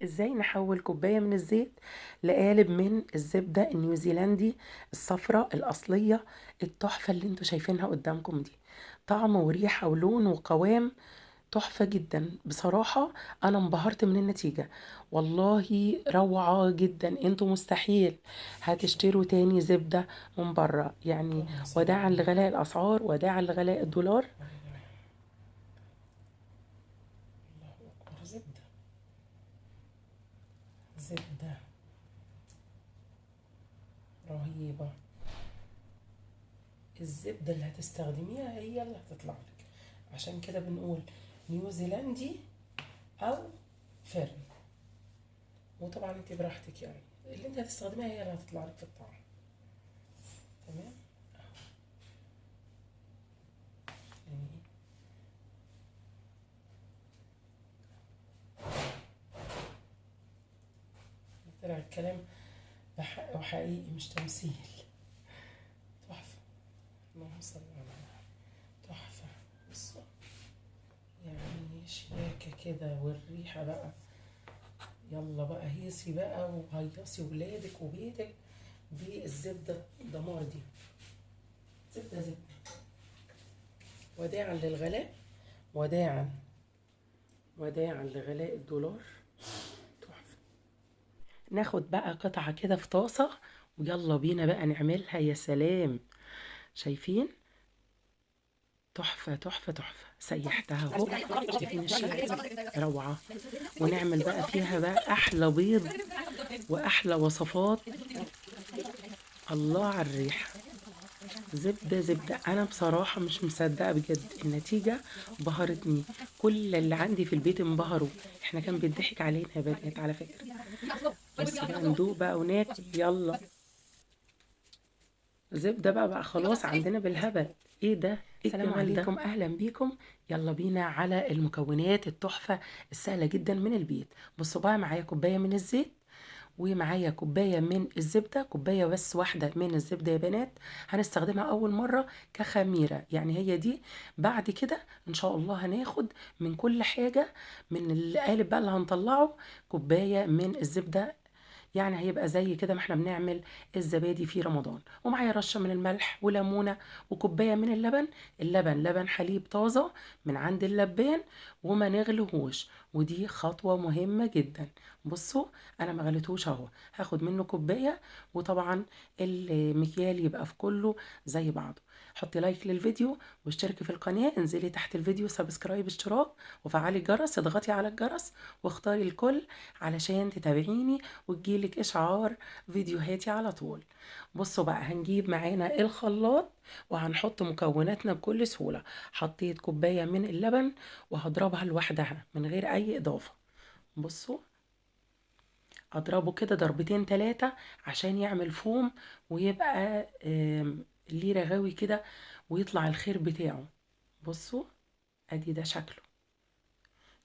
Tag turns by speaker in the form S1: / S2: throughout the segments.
S1: ازاي نحول كوباية من الزيت لقالب من الزبدة النيوزيلندي الصفراء الأصلية التحفة اللي انتوا شايفينها قدامكم دي. طعم وريحة ولون وقوام تحفة جدا. بصراحة أنا انبهرت من النتيجة، والله روعة جدا. انتوا مستحيل هتشتروا تاني زبدة من بره، يعني وداعا لغلاء الأسعار، وداعا لغلاء الدولار.
S2: الله أكبر، زبدة زبدة رهيبة. الزبدة اللي هتستخدميها هي اللي هتطلع لك، عشان كده بنقول نيوزيلندي أو فرن، وطبعا انت براحتك، يعني اللي انت هتستخدميها هي اللي هتطلع لك في الطعم. تمام. يعني طلع الكلام بحق وحقيقي مش تمثيل. تحفة، اللهم صل على النبي، تحفة. بصوا يعني شياكة كده، والريحة بقى يلا بقى هيصي بقى وهيصي ولادك وبيتك بالزبدة الدمار دي. زبدة زبدة. وداعا للغلاء، وداعا وداعا لغلاء الدولار. تحفة. ناخد بقى قطعة كده في طاسة ويلا بينا بقى نعملها. يا سلام، شايفين؟ تحفة تحفة تحفة. سيحتها اهو، شايفين الشكل؟ روعة. ونعمل بقى فيها بقى أحلى بيض وأحلى وصفات. الله على الريحة، زبدة زبدة. أنا بصراحة مش مصدقة بجد، النتيجة بهرتني. كل اللي عندي في البيت انبهروا، احنا كان بيضحك علينا يا بنات على فكرة. بصوا بقى ندوق بقى وناكل، يلا زبدة بقى خلاص عندنا بالهبل. ايه ده؟ ايه
S1: السلام
S2: الجمال ده؟
S1: عليكم، اهلا بيكم. يلا بينا على المكونات التحفة السهلة جدا من البيت. بصوا بقى، معايا كوباية من الزيت ومعايا كوباية من الزبدة، كوباية بس واحدة من الزبدة يا بنات، هنستخدمها أول مرة كخميرة، يعني هي دي. بعد كده إن شاء الله هناخد من كل حاجة من القالب بقى اللي هنطلعه كوباية من الزبدة، يعني هيبقى زي كده ما احنا بنعمل الزبادي في رمضان. ومعايا رشة من الملح وليمونة وكوباية من اللبن. اللبن لبن حليب طازة من عند اللبان وما نغلهوش، ودي خطوة مهمة جدا. بصوا انا ما غليتهوش اهو، هاخد منه كوباية، وطبعا المكيال يبقى في كله زي بعضه. حطي like للفيديو واشتركي في القناة، انزلي تحت الفيديو subscribe اشتراك، وفعلي الجرس، اضغطي على الجرس واختاري الكل علشان تتابعيني وتجيلك اشعار فيديوهاتي على طول. بصوا بقى، هنجيب معانا الخلاط وهنحط مكوناتنا بكل سهولة. حطيت كوباية من اللبن وهضربها لوحدها من غير اي اضافة. بصوا اضربه كده ضربتين تلاتة عشان يعمل فوم ويبقى ليه رغاوي كده ويطلع الخير بتاعه. بصوا ادي ده شكله.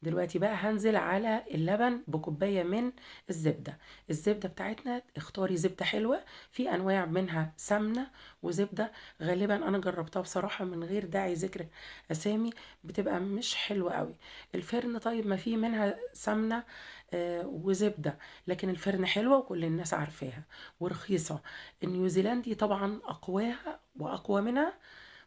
S1: دلوقتي بقى هنزل على اللبن بكوباية من الزبدة. الزبدة بتاعتنا اختاري زبدة حلوة، في انواع منها سمنة وزبدة، غالبا انا جربتها بصراحة من غير داعي ذكر اسامي، بتبقى مش حلوة قوي. الفرن طيب ما في منها سمنة، وزبدة، لكن الفرن حلوة وكل الناس عارفاها ورخيصة. النيوزيلندي طبعا اقواها واقوى منها.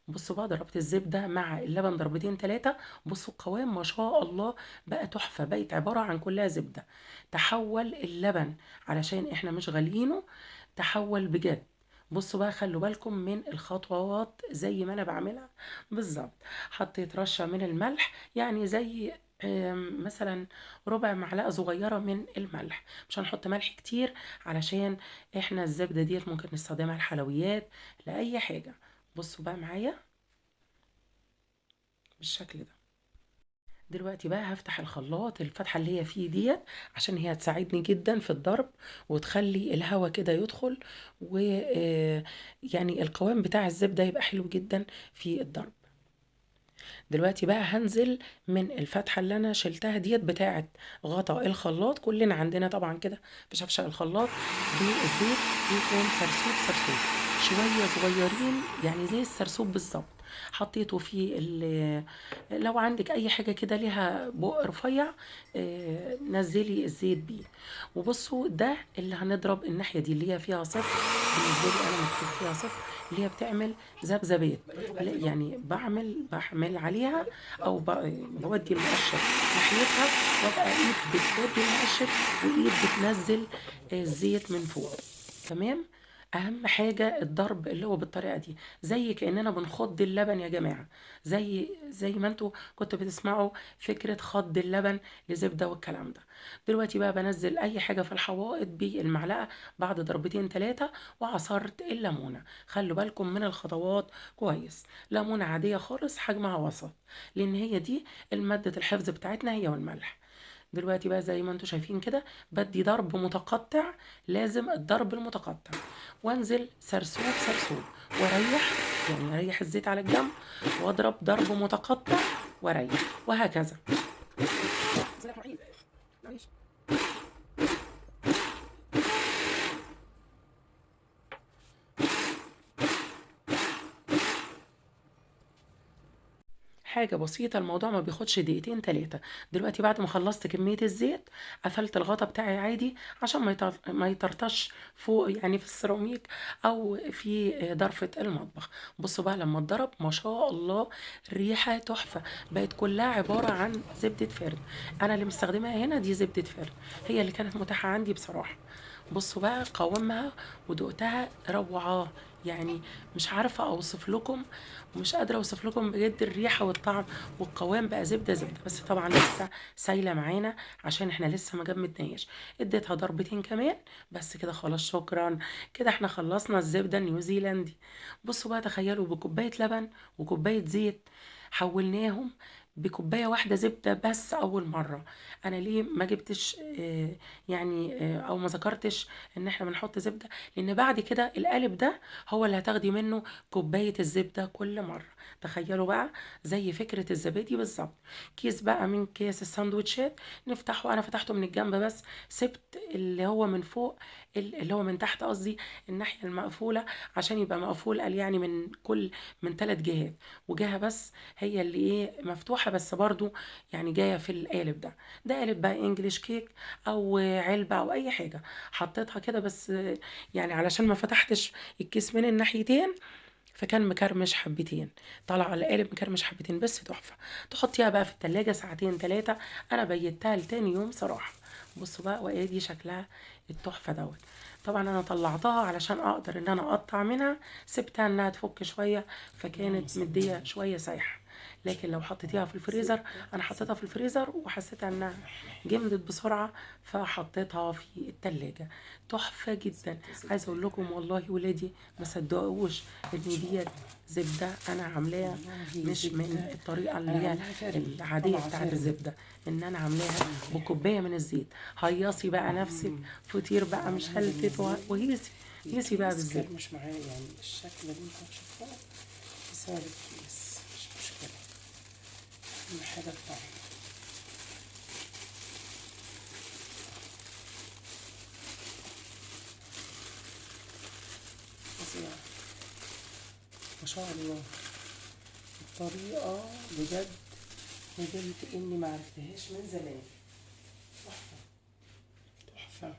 S1: بصوا بقى، ضربت الزبدة مع اللبن ضربتين تلاتة، بصوا القوام ما شاء الله بقى تحفة، بقت عبارة عن كلها زبدة. تحول اللبن علشان احنا مش غاليينه، تحول بجد. بصوا بقى، خلوا بالكم من الخطوات زي ما انا بعملها بالظبط. حطيت رشة من الملح، يعني زي مثلا ربع معلقة صغيرة من الملح، مش هنحط ملح كتير علشان احنا الزبدة ديت ممكن نستخدمها للحلويات لأي حاجة. بصوا بقى معايا بالشكل ده. دلوقتي بقى هفتح الخلاط الفتحة اللي هي فيه ديت عشان هي تساعدني جدا في الضرب وتخلي الهواء كده يدخل، و القوام بتاع الزبدة يبقى حلو جدا في الضرب. دلوقتي بقى هنزل من الفتحة اللي أنا شلتها ديت بتاعة غطا الخلاط، كلنا عندنا طبعا كده في شفشق الخلاط بالزيت، بيكون سرسوب سرسوب شوية صغيرين، يعني زي السرسوب بالظبط. حطيته في لو عندك اي حاجة كده ليها بق رفيع نزلي الزيت بيه. وبصوا ده اللي هنضرب الناحية دي اللي هي فيها صفر، بالنسبة لي انا مكتوب فيها صفر، اللي هي بتعمل ذبذبات، يعني بعمل عليها او بودي المؤشر ناحيتها، وابقى ايد بتودي المؤشر وايد بتنزل الزيت من فوق. تمام. اهم حاجة الضرب اللي هو بالطريقة دي، زي كاننا بنخض اللبن يا جماعة، زي ما انتوا كنتوا بتسمعوا فكرة خض اللبن لزبده والكلام ده. دلوقتي بقى بنزل اي حاجة في الحوائط بالمعلقه بعد ضربتين ثلاثة، وعصرت الليمونه. خلوا بالكم من الخطوات كويس. ليمونه عادية خالص حجمها وسط، لان هي دي المادة الحفظ بتاعتنا هي والملح. دلوقتي بقى زي ما انتوا شايفين كده بدي ضرب متقطع، لازم الضرب المتقطع، وانزل سرسوب سرسوب واريح، يعني اريح الزيت على الجنب واضرب ضرب متقطع واريح، وهكذا. حاجة بسيطة، الموضوع ما بياخدش دقيقتين تلاتة. دلوقتي بعد ما خلصت كمية الزيت قفلت الغطا بتاعي عادي عشان ما يطرطش فوق، يعني في السيراميك او في ضرفة المطبخ. بصوا بقى لما اتضرب ما شاء الله ريحة تحفة، بقت كلها عبارة عن زبدة فرن. انا اللي مستخدمها هنا دي زبدة فرن، هي اللي كانت متاحة عندي بصراحة. بصوا بقى قوامها ودقتها روعة، يعني مش عارفة اوصف لكم ومش قادرة اوصف لكم بجد الريحة والطعم والقوام بقى زبدة زبدة. بس طبعا لسه سايلة معانا عشان احنا لسه ما جمدناهاش. اديتها ضربتين كمان بس كده خلاص، شكرا كده احنا خلصنا الزبدة النيوزيلندي. بصوا بقى تخيلوا بكوباية لبن وكوباية زيت حولناهم بكوباية واحدة زبدة بس. أول مرة أنا ليه ما جبتش يعني أو ما ذكرتش إن إحنا بنحط زبدة، لأن بعد كده القالب ده هو اللي هتاخدي منه كوباية الزبدة كل مرة. تخيلوا بقى زي فكرة الزبادي بالظبط. كيس بقى من كيس الساندوتشات نفتحه، أنا فتحته من الجنب بس، سبت اللي هو من فوق اللي هو من تحت قصدي الناحية المقفولة عشان يبقى مقفول، قال يعني من كل من 3 جهات، وجهة بس هي اللي ايه مفتوحة، بس برضو يعني جاية في القالب ده. ده قالب بقى انجليش كيك او علبة او اي حاجة، حطيتها كده بس يعني علشان ما فتحتش الكيس من الناحيتين فكان مكرمش حبتين، طلع على القالب مكرمش حبتين بس تحفة. تحطيها بقى في التلاجة ساعتين تلاتة، انا بيتها لتاني يوم صراحة. بصوا بقى وادي شكلها التحفة دوت. طبعا انا طلعتها علشان اقدر ان انا اقطع منها، سبتها انها تفك شوية فكانت مدية شوية سايحة، لكن لو حطيتيها في الفريزر، انا حطيتها في الفريزر وحسيتها انها جمدت بسرعة فحطيتها في التلاجة. تحفة جدا. عايزة اقول لكم والله ولادي ما صدقوش ان ديت زبدة انا عاملاها مش من الطريقة اللي هي العادية بتاعت الزبدة، ان انا عاملاها بكوباية من الزيت. هيصي بقى نفسك فطير بقى مشلتت وهيصي هيصي بقى بالزبدة.
S2: مش معايا يعني الشكل اللي انتوا بتشوفوه بسبب الكيس، مش مشكلة، أهم حاجة الطعم. فظيع ما شاء الله الطريقة بجد، ندمت إني معرفتهاش من زمان. تحفة تحفة.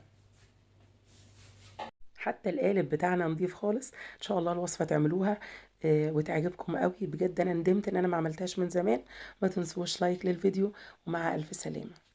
S1: حتى القالب بتاعنا نضيف خالص. ان شاء الله الوصفة تعملوها وتعجبكم قوي بجد. انا ندمت ان انا ما عملتهاش من زمان. ما تنسوش لايك للفيديو، ومع الف سلامة.